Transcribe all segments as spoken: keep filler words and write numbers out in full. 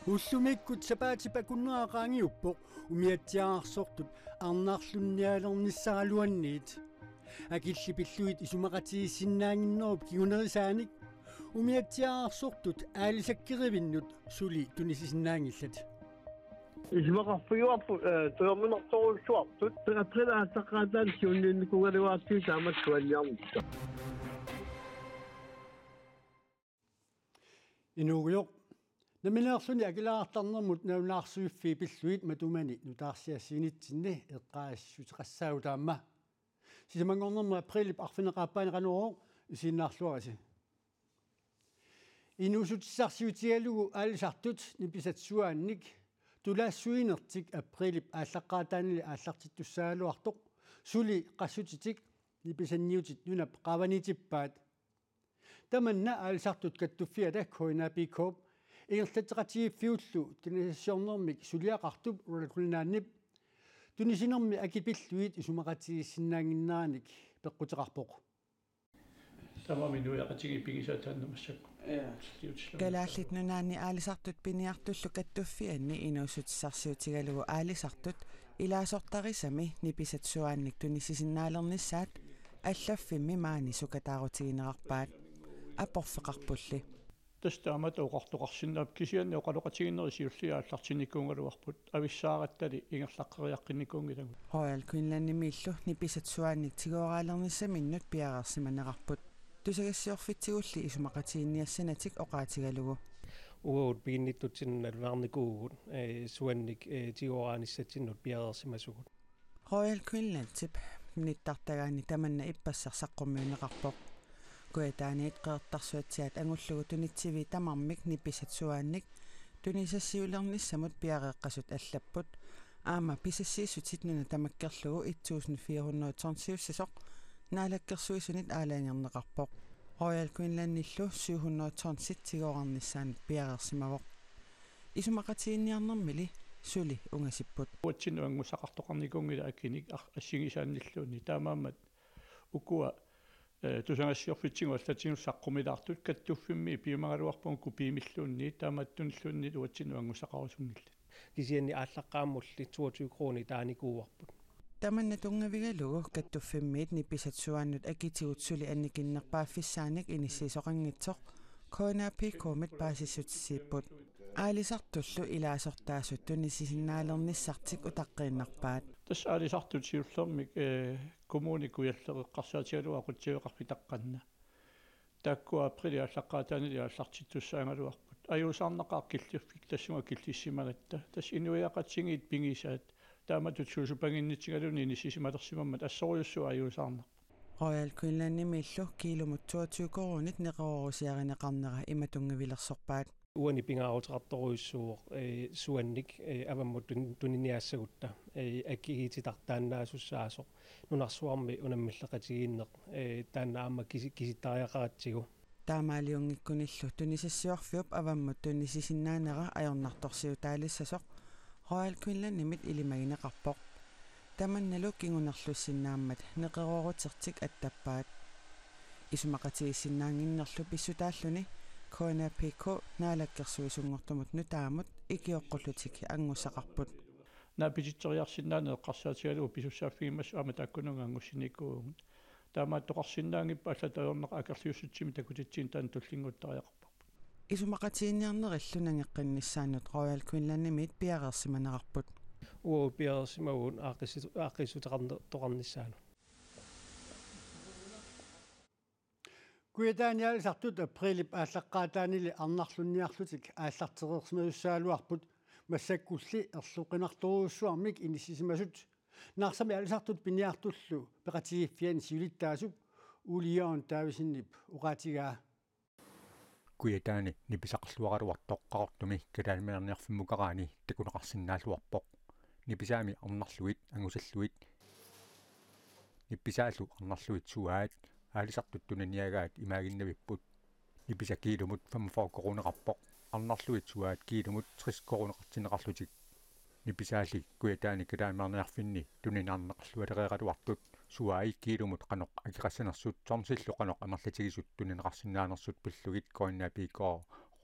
Ullumikkut sapaatip akunnera qaangiuppoq umiatsiaararsortut arnarlunnialernissaraluanniit. Akillit pillugit isumaqatigiissinnaannginnerup kingunerisaanik umiatsiaararsortut aalisakkerivinnut suli tunisisinnaanngillat. Isumaqarfigivarput, eh, tuerminartorujussuartut, peqatrilaassaqaataat siunniunnikuugaluartut taamattuanniarnissaq. Inuugujoq. Nammineerluni akileraartarnermut nalunaarsuiffii pillugit matumani nutaarsiassiinitsinni eqqaasissuteqassaagut aamma. Sisamanngornermi aprilip arfineq-aappaani Qanorooq isiginnaarluarisi. Inuussutissarsiutigalugu aalisartut nipisat suaannik tulaassuinertik aprilip aallaqqaataanili aallartittussaagaluartoq suli qassutitik nipisanniutit nunap qaavaniitippaat. Tamanna aalisartut kattuffiata K N A P K-p ingerlatseqatigiiffiullu tunisassiornermik suliaqartup Royal Greenlandip tunisinermi akit pillugit isumaqatigiissinnaannginneranik peqquteqarpoq. Tamarmik inuiaqatigiit pigisaat taanna massakkut. Ja. Kalaallit Nunaanni aalisartut piniartullu kattuffianni inuussutissarsiutigalugu aalisartut ilaasortarisami nipisat suaannik tunisisinnaalernissaat allaffimmi maani sukataarutigineqarpaat. Aporfeqarpulli. Tassa taamatut oqartoqarsinnaapput kisianni oqaloqatigiinnerit siulliit aallartinnikuugaluarput avissaarattali ingerlaqqeriaqqinnikuunngilagut. Royal Greenlandimiillu nipisat suaannik tigooraalernissaminnut piareersimaneqarput. Tusagassiorfitsigulli isumaqatiginniassanatik oqaatigalugu. Uagut piginnittutsinnut nalunaarnikuuvugut, eh, suannik, eh, tigooraanissatsinnut piareersimasugut. Royal Greenlandip nittartagaani tamanna ippassaq saqqummiunneqarpoq. Kujataaniit Qeqertarsuatsiaat angullugu tunitsiviit tamarmik nipisat suaannik tunisassiulernissamut piareeqqasut allapput. Aamma pisassiissutit nuna tamakkerlugu et tusind fire hundrede tonsiussisoq Naalakkersuisunit aalajangerneqarpoq. Royal Greenlandillu syv hundrede tonsit tigoorarnissaannut piareersimavoq. Isumaqatiginninniarnermili suli ungasipput. Uatsinnut angussaqartoqarnikuunngilaq akinik ar-, assigisaannilluunniit. Taamaammat ukua, eh, tusagassiorfitsigut allatigut saqqumilaartut kattuffimmi piumagaluarpagut kopiimilluunniit taamaattunilluunniit uatsinnut angussaqarusunngillat. Kisianni aallaqqaammulli toogtyve kroner taanikuuarput. Tamanna tunngavigalugu kattuffimmiit nipisat suaannut akitigut suli annikinnerpaaffissaanik inissiisoqanngitsoq K N A P K-mit paasissutissiipput. Aalisartullu ilaasortaasut tunisisinnaalernissartik utaqqiinnarpaat. Tassa aalisartut siullermik, eh, Kommune Kujalleq eqqarsaatigalugu aqutsiveqarfik taqqanna. Taakkua aprilip aallaqqaataanili aallartittussaagaluarput. Ajuusaarnaqaaq killiffik tassunga killissimagatta. Tassa inuiaqatigiit pigisaat. Taamatut suusupaginnitsigaluunniit inissisimalersimammat assorujussuaq ajuusaarnarpoq. Royal Greenlandimiillu kiilumut toogtyve koruunit neqeroorusiarineqarnera ima tunngavilersorpaat. Uani pingaaruteqartorujussuuvoq, eh, suannik, eh, avammut tun-, tuniniaassagutta, eh, akigiitsitartaannaasussaassoq. Nunarsuarmi unammilleqatigiinneq, eh, taanna aamma kisi-, kisittariaqaratsigu. Taamaaliunngikkunillu tunisassiorfiup avammut tunisisinnaanera ajornartorsiutaalissasoq Royal Greenlandimit ilimagineqarpoq. Tamannalu kingunerlussinnaammat neqeroorutertik attappaat. Isumaqatigiissinnaannginnerlu pissutaalluni K N A P K Naalakkersuisunngortumut nutaamut ikioqqullutik angussaqarput. Naapitsitseriarsinnaaneq eqqarsaatigalugu pisussaaffigimmassuk aamma taakkununnga angussinikuuvugut. Taamaattoqarsinnaanngippat allatut ajornaqaaq akerliussutsimik takutitsinnut taanna tullinnguuttariaqarparput. Isumaqatiginninniarnerillu nangeqqinnissaannut Royal Greenlandimiit piareersimanerarput. Uagut piareersimavugut aaqqissu-, aaqqiissuteqarne-, toqarnissaanut. Kujataani aalisartut aprilip aallaqqaataanili arnarlunniarlutik aallartereersimasussaagaluarput massakkulli erloqinartorujussuarmik inissisimasut. Narsami aalisartut piniartullu peqatigiiffiani siulittaasup Ole Jørgen Davidsenip oqaatigaa. Kujataani nipisaqarluaraluartoq Qaqortumi kalaaliminerniarfimmukaraani takuneqarsinnaalluarpoq. Nipisaami arnarluit angusallugit. Nipisaallu arnarluit suaat aalisartut tuniniagaat imaaginnavipput. Nipisat kiilumut femogfyrre koruuneqarpoq. Arnarluit suaat kiilumut tres koruuneqartinneqarlutik. Nipisaalli Kujataani kalaaliminerniarfinni tuniniarneqarlualereeraluartut suaai kiilumut qanoq akeqassanersut tonsillu qanoq amerlatigisut tunineqarsinnaanersut pillugit K N A P K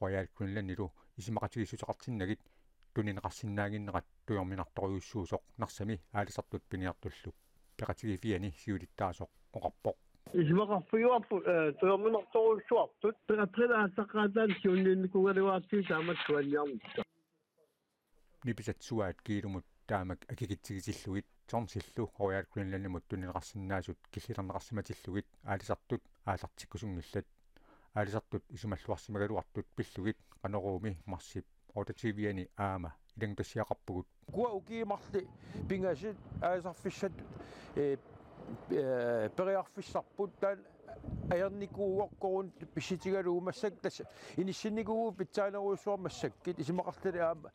Royal Greenlandilu isumaqatigiissuteqartinnagit tunineqarsinnaannginnerat tujorminartorujussuusoq Narsami aalisartut piniartullu peqatigiiffiani siulittaasoq oqarpoq. Isumaqarfigivarput, eh, tujorminartorujussuartut, peqatigiiffik aallaqqaataani siunniunnikuugaluarlugu taamatut suanniarnissaq. Nipisat suaat kiilumut taamak akikitsigisillugit tonsillu Royal Greenlandimut tunineqarsinnaasut killilerneqarsimatillugit aalisartut aallartikkusunngillat. Aalisartut isumalluarsimagaluartut pillugit Qanoruumi marsip otteogtyve-ani aamma ilanngutassiaqarpugut. Ukua ukiut marluk pingasut aalisarfissat, eh, eh, periarfissarput, taanna ajornikuuvoq, koruunit pissutigalugu massakkut tassa inissinnikuuvugut pitsaanerujussuarmik massakkut, isumaqartalik aamma,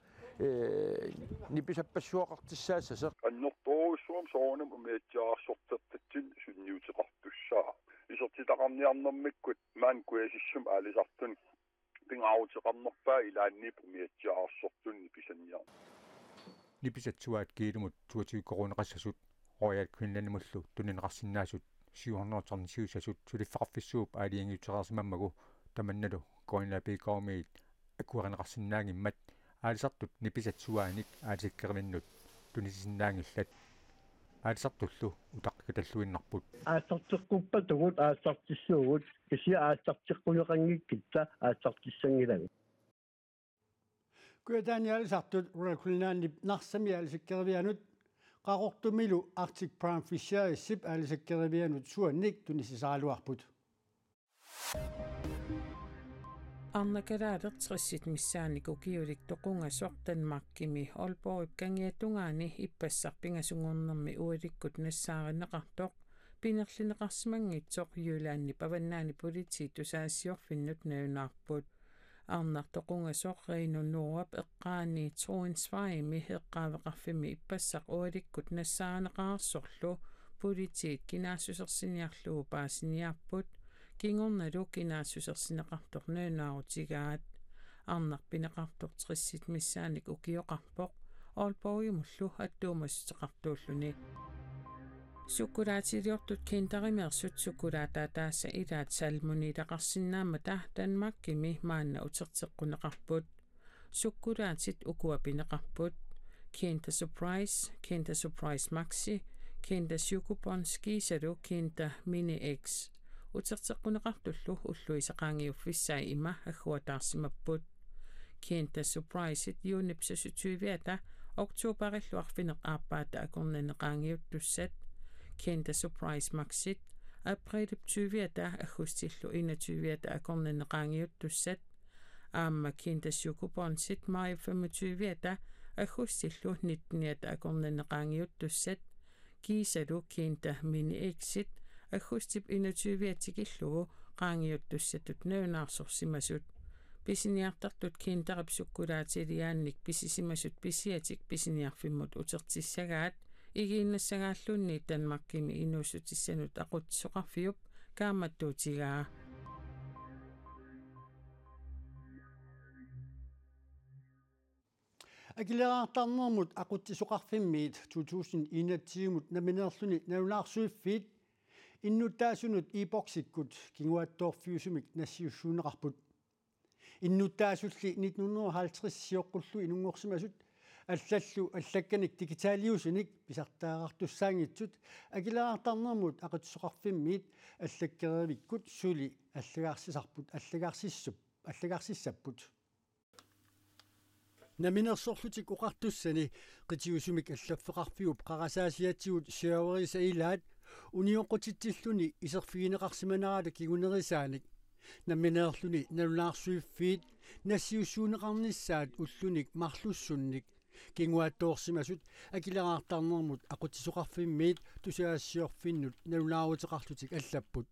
eh, nipisappassuaqartussaassasoq. Annertoorujussuarmik soorunami umiatsiaarsortartatsinnut sunniuteqartussaavoq. Isertitaqarniarnermikkut maani kujasissumi aalisartuni pingaaruteqarnerpaaq ilaanni umiatsiaarsortunut nipisanniarneq. Nipisat suaat kiilumut toogtyve koruuneqassasut Royal Greenlandimullu tunineqarsinnaasut syv hundrede tonsiussasut suliffeqarfissuup aalajangiutereersimammagu tamannalu Grønlandiqarmiit akuerineqarsinnaanngimmat aalisartut nipisat suaanik aalisakkerivinnut tunisinnaanngillat. Aalisartullu utaqqikatalluinnarput. Aallarteqquppatugut aallartissuugut, kisianni aallarteqquneqanngikkuttaaq aallartissanngilagut. Kujataani aalisartut Royal Greenlandip Narsami aalisakkerivianut, Qaqortumilu Arctic Prime Fisheries-ip aalisakkerivianut suannik tunisisaraluarput. Arnat kalaallit tressit missaannik ukiulik toqungasoq Danmarkimi Aalborgip kangiatungaani ippassaq pingasunngornermi ualikkut nassaarineqartoq pinerlineqarsimanngitsoq Jyllandip Avannaani Politiit tusagassiorfinnut nalunaarput. Arnaq toqungasoq Reno Nordip eqqaani Troensvejimi eqqaaveqarfimmi ippassaq ualikkut nassaarineqareersorlu politiit kinaassusersiniarlugu paasiniaapput, kingornalu kinaassusersineqartoq nalunaarutigaat. Arnaq pineqartoq tressit missaannik ukioqarpoq, Aalborgimullu attuumassuteqartuulluni. Sukkulaatiliortut Kinderimeersut sukkulaataataasa ilaat salmonileqarsinnaammata Danmarkimi maanna uterteqquneqarput. Sukkulaatit ukua pineqarput: Kinder Surprise, Kinder Surprise Maxi, Kinder Schokobons kiisalu Kinder Mini X. Uterteqquneqartullu ulluisa qaangiuffissai ima agguataarsimapput. Kinder Surprise-it juunip seksogtyve-ata oktoberillu arfineq-aappaata akornanni qaangiuttussat. Kinder Surprise Maxi-it aprilip tyve-ata aggustillu enogtyve-ata akornanni qaangiuttussat. Aamma Kinder Schokobons-it maajip femogtyve-ata aggustillu nitten-iata akornanni qaangiuttussat. Kiisalu Kinder Mini X-it aggustip enogtyve-at tikillugu qaangiuttussatut nalunaarsorsimasut. Pisiniartartut Kinderip sukkulaatiliaannik pisisimasut pisiatik pisiniarfimmut utertissagaat, igiinnassagaallunniit Danmarkimi inuussutissanut aqutsisoqarfiup kaammattuutigaa. Akileraartarnermut Aqutsisoqarfimmiit to tusind enogtyve-mut nammineerluni nalunaarsuiffiit innuttaasunut e-boksikkut kinguaattoorfiusumik nassiussuunneqarput. Innuttaasulli nitten hundrede og halvtreds sioqqullu inunngorsimasut allallu allakkanik digitaliusunik pisartagaqartussaanngitsut Akileraartarnermut Aqutsisoqarfimmiit allakkerivikkut suli allagarsisarput, allagarsissup-, allagarsissapput. Namminersorlutik Oqartussani qitiusumik allaffeqarfiup qarasaasiatigut serveriisa ilaat unioqqutitsilluni iserfigineqarsimanerata kingunerisaanik nammineerluni nalunaarsuiffiit nassiussuunneqarnissaat ullunik marlussunnik kinguaattoorsimasut Akileraartarnermut Aqutsisoqarfimmiit tusagassiorfinnut nalunaaruteqarlutik allapput.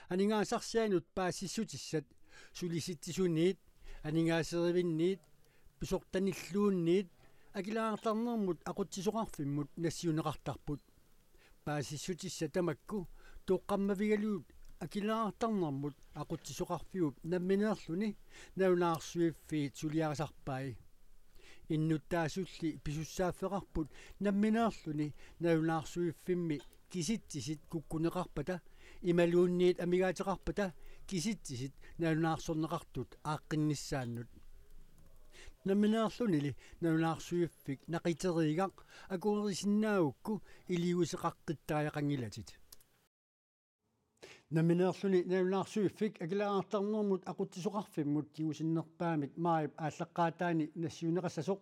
Aningaasarsianut paasissutissat, sulisitsisuniit, aningaaserivinniit, pisortanilluunniit Akileraartarnermut Aqutsisoqarfimmut nassiunneqartarput. Paasissutissat tamakku toqqammavigalugit Akileraartarnermut Aqutsisoqarfiup nammineerluni nalunaarsuiffiit suliarisarpai. Innuttaasulli pisussaaffeqarput nammineerluni nalunaarsuiffimmi kisitsisit kukkuneqarpata imaluunniit amigaateqarpata kisitsisit nalunaarsorneqartut aaqqinnissaannut. Nammineerlunili nalunaarsuiffik naqiteriigaq akuerisinnaagukku iliuuseqaqqittariaqanngilatit. Nammineerluni nalunaarsuiffik Akileraartarnermut Aqutsisoqarfimmut kingusinnerpaamik maajip aallaqqaataani nassiunneqassasoq.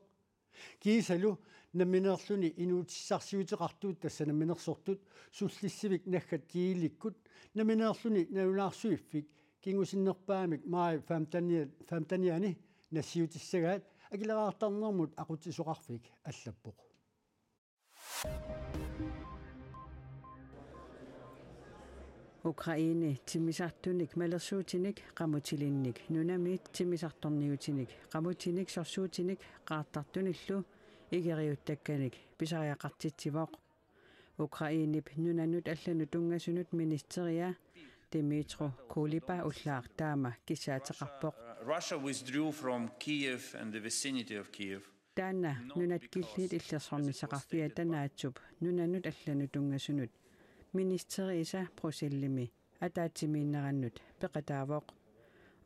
Kiisalu nammineerluni inuutissarsiuteqartut tassa namminersortut sullissivik naggat G L-ikkut nammineerluni nalunaarsuiffik kingusinnerpaamik maajip femteniani nassiutissagaat Akileraartarnermut Aqutsisoqarfik allappoq. Ukraine timmisartunik malersuutinik qamutilinnik nunami timmisartorniutinik qamutinik sorsuutinik qaartartunillu igeriuttakkanik pisariaqartitsivoq. Ukrainep nunanut allanut tunngasunut ministeria Dmytro Kuleba ullaaq taama kissaateqarpoq. Russia withdrew from Kiev and the vicinity of Kiev. Taanna nunat killiit illersornissaqarfiata NATOp nunanut allanut tunngasunut ministeriisa Bruxellesimi ataatsimiinnerannut peqataavoq.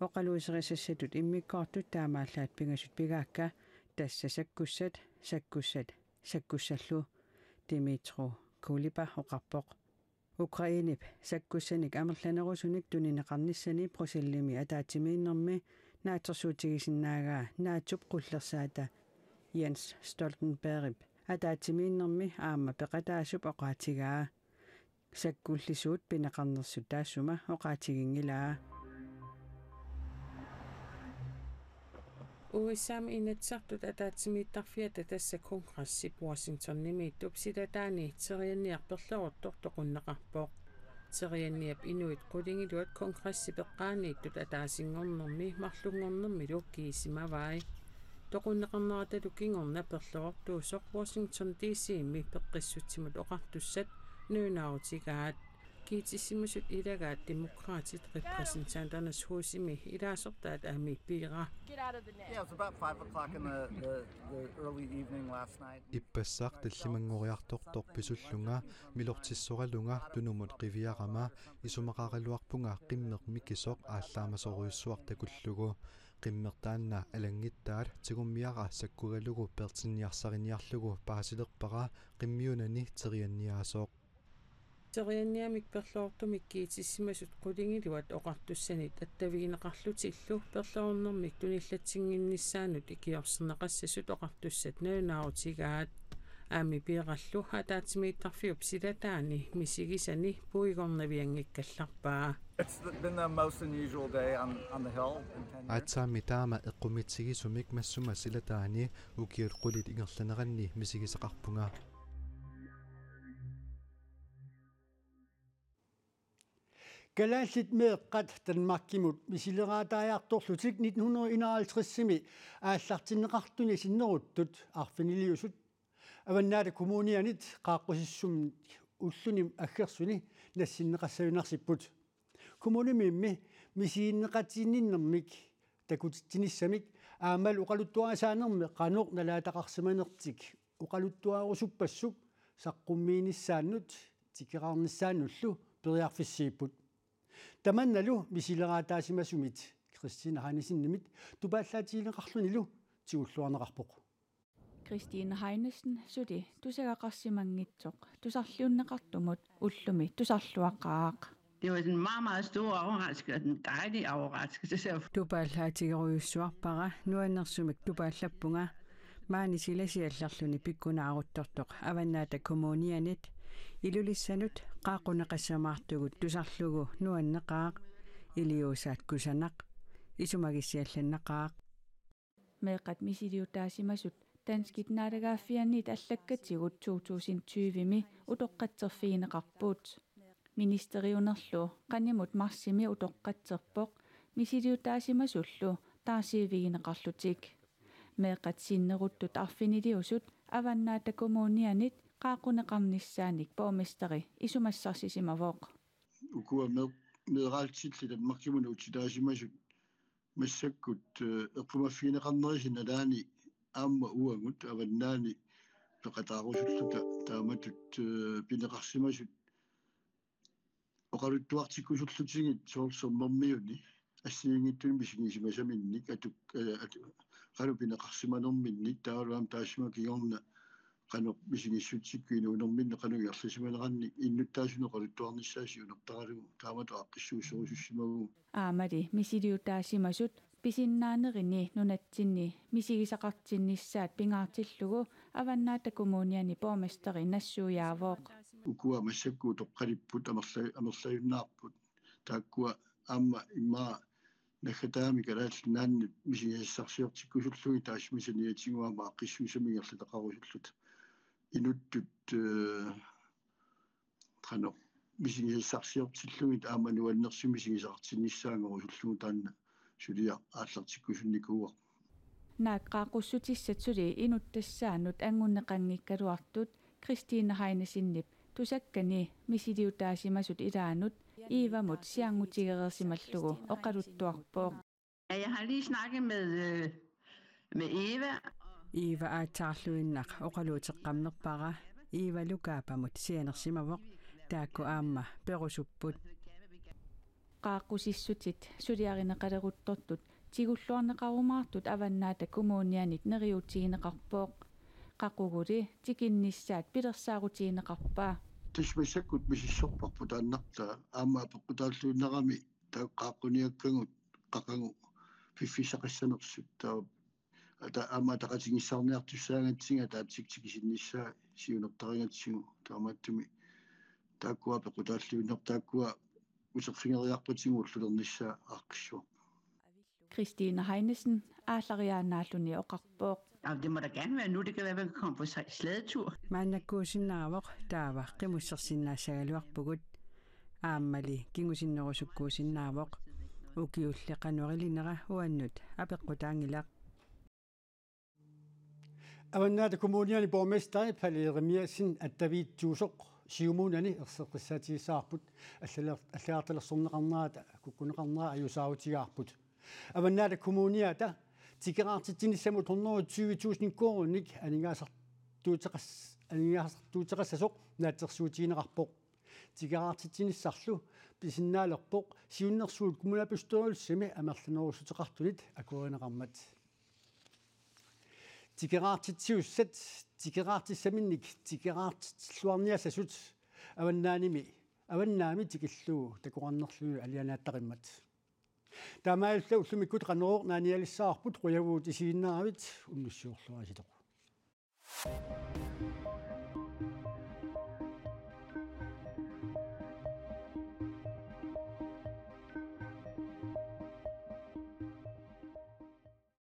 Oqaluuserisassatut immikkoortut taamaallaat pingasut pigaakka, tassa sakkussat, sakkussat, sakkussallu, Dmytro Kuleba oqarpoq. Ukrainep sakkussanik amerlanerusunik tunineqarnissani Bruxellesimi ataatsimiinnermi naatsorsuutigisinnaagaa NATOp qullersaata Jens Stoltenbergip ataatsimiinnermi aamma peqataasup oqaatigaa. Sakkullisuut pineqarnersut taassuma oqaatiginngilaa. U S A-mi Inatsisartut ataatsimiittarfiata, tassa kongressip Washingtonimiittup, silataani terianniaq perleruttoq toqunneqarpoq. Terianniap inuit qulingiluat kongressip eqqaaniittut ataasinngornermi marlunngornermilu kiisimavai. Toqunneqarneratalu kingorna perlerortuusoq Washington D C-mi peqqissutsimut oqartussat nalunaarutigaat. Kiitissimasut ilagaat Demokraatit Repræsentanternes Husimi ilaasortaat Amy Piira. Yeah, it was about five o'clock in the, the, the early evening last night. Ippassaq tallimanngoriartortoq pisullunga milortissoralunga tunumut qiviarama isumaqaraluarpunga qimmeq mikisoq aallaamasorujussuaq takullugu. Qimmeq taanna alanngittaat tigummiara sakkugalugu peertinniarsariniarlugu paasilerpara qimmiunani terianniaasoq. Terianniamik perlerortumik kiitissimasut qulingiluat oqartussanit attavigineqarlutillu perlerornermik tunillatsinnginnissaanut ikiorserneqassasut oqartussat nalunaarutigaat. Amy Piirallu ataatsimiittarfiup silataani misigisani puigornavianngikkallarpaa. It's the, been the most unusual day on, on the Hill in ten years. Aatsaammi taama eqqumitsigisumik massuma silataani ukiut qulit ingerlaneranni misigisaqarpunga. Kalaallit meeqqat Danmarkimut misileraataajartorlutik nitten hundrede og enoghalvtredsimi aallartinneqartuni sinneruttut arfiniliusut Avannaata Kommunianit qaaqqusissumik ulluni aggersuni nassinneqassajunarsipput. Kommunimimmi misiginneqatiginninnermik takutitsinissamik aammalu oqaluttuarisaanermi qanoq nalaataqarsimanertik oqaluttuarusuppassuk saqqummiinissaannut tikeraarnissaannullu periarfissiipput. Tamannalu misileraataasimasumit Christine Heinesenimit tupaallaatigineqarlunilu tigulluarneqarpoq. Christine Heinesen suli tusagaqarsimanngitsoq tusarliunneqartumut ullumi tusarluaqaaq. Det var sådan en meget, meget stor overraskelse, en dejlig overraskelse. Så Tupaallaatigerujussuarpara nuannersumik tupaallappunga. Maani silasiallerluni pikkunaaruttortoq Avannaata Kommunianit Ilulissanut qaaqquneqassamaartugut tusarlugu nuanneqaaq, iliuusaat kusanaq, isumagissiallannaqaaq. Meeqqat misiliutaasimasut danskit naalagaaffianniit allakkatigut to tusind tyvemi utoqqatserfigineqarput. Ministeriunerlu qanimut marsimi utoqqatserpoq misiliutaasimasullu taarsiivigineqarlutik. Meeqqat sinneruttut arfiniliusut Avannaata Kommunianit qaaqquneqarnissaanik borgmesteri isumassarsisimavoq. Ukua me-, meeraaltillit Danmarkimut utsitaasimasut massakkut, eh, eqqumaffigineqarnerisa nalaani aamma uagut avannaani peqataarusulluta taamatut, eh, pineqarsimasut oqaluttuartikkusullutigit soorlu sermermiuni assigiinngitsunik misigisimasaminnik atuk-, eh, atu-, qanoq pineqarsimanerminni taavalu aamma taassuma kingorna qanoq misigissutsikkut inuunerminni qanoq ingerlasimanerannik innuttaasunik oqaluttuarnissaa siunertaralugu taamatut aaqqissuusserusussimavugut. Aammali misiliutaasimasut pisinnaanerini nunatsinni misigisaqartinnissaat pingaartillugu Avannaata Kommuniani borgmesteri nassuiaavoq. Ukua massakkut utoqqalipput amerla-, amerlajunnaarput. Taakkua aamma immaqa naggataamik Kalaallit Nunaannut misigisassarsiortikkusullugit taassuma saniatigut aamma aaqqissuussamik ingerlataqarusulluta. Inuttut, eh, qanoq misigisassarsiortillugit aamma nuannersumik misigisaqartinnissaanngorusullugu taanna suliaq aallartikkusunnikuuarput. Naak qaaqqussutissat suli inuttassaannut anngunneqanngikkaluartut Kristine Heinesenip tusakkani misiliutaasimasut ilaannut Evamut siaangutigereersimallugu oqaluttuarpoq. Ja, jeg har lige snakket med, øh, med Eva. Eva aatsaarluinnaq oqaluuteqqammerpara. Evalu Kaapamut sianersimavoq, taakku aamma perusupput. Qaaqqusissutit suliarineqaleruttortut tigulluarneqarumaartut Avannaata Kommunianit neriuutigineqarpoq. Qaquguli tikinnissaat pilersaarutigineqarpa? Tassa massakkut misissorparput taannartaa aamma apeqqutaalluinnarami taava qaaqquniakkagut qaqagu piffissaqassanersut taava ata-, aamma ataqatigiissaarniartussaagatsigit ataatsik tikisinnissaa siunertarigatsigu taamaattumik taakkua apeqqutaalluinnarput taakkua uterfigeriarpatigut ullulernissaa aaqqissuarput. Kristine Heinesen aallariaannaalluni oqarpoq. Ja, det må da gerne være nu. Det kan være, at man kan komme på sla-, slædetur. Maannakkuusinnaavoq taava qimussersinnaassagaluarpugut. Aammali kingusinnerusukkuusinnaavoq. Ukiulli qanoq ilinera uannut apeqqutaanngilaq. Avannaata Kommuniani borgmesteri Palle Jeremiassen attaviitsuusoq Siumuunani erseqqissaatigissavarput allaler-, allagartalersorneqarnerata kukkuneqarnera ajuusaarutigaarput. Avannaata Kommuniata tikeraartitsinissamut hundrede og tyve tusind koruuninik aningaasartuuteqas-, aningaasartuuteqassasoq naatsorsuutigineqarpoq. Tikeraartitsinissarlu pisinnaalerpoq siunnersuut kommunalbestyrelsimi amerlanerussuteqartunit akuerineqarmat. Tikeraartitsiussat tikeraartissaminnik tikeraartitsilluarniassasut avannaanimi, avannaami tikillugu takoqqaarnerlugit alianaattarimmat. Taamaalilluta ullumikkut Qanorooq naanialissavarput, qujavugut isiginnaaravit, unnussiorluaritsi.